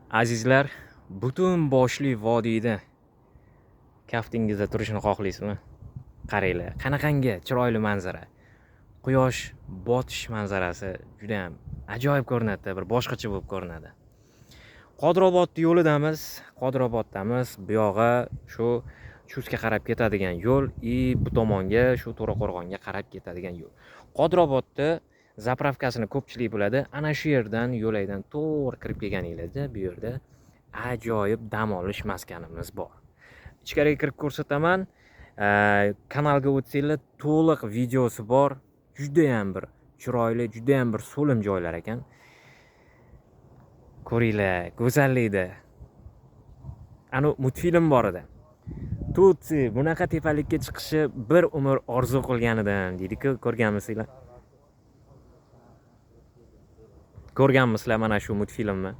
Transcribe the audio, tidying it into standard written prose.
Azizlar, butun boshli vodiyda kaftingizda turishini xohlaysizmi? Qaranglar, qanaqangi chiroyli manzara. Quyosh botish manzarasi juda ham ajoyib ko'rinadi, bir boshqacha bo'lib ko'rinadi. Qodirobod yo'lidamiz, Qodiroboddamiz. Bu yog'i shu Chustga qarab ketadigan yo'l и bu tomonga shu To'raqo'rg'onga qarab ketadigan yo'l. Qodirobodda zapravkasini ko'pchilik biladi. Ana shu yerdan yo'lakdan to'g'ri kirib kelganinglarda bu yerda ajoyib dam olish maskanimiz bor. Ichkariga kirib ko'rsataman. Kanalga o'tsanglar to'liq videosi bor. Juda ham bir chiroyli, juda ham bir so'lim joylar ekan. Ko'ringlar, go'zallikda. Anu multfilm bor edi. Tutsi bunaqa tepalikka chiqishi bir umr orzu qilgan edim deydi-ku, ko'rganmisizlar? Ko'rganmisizlar mana shu multfilmni?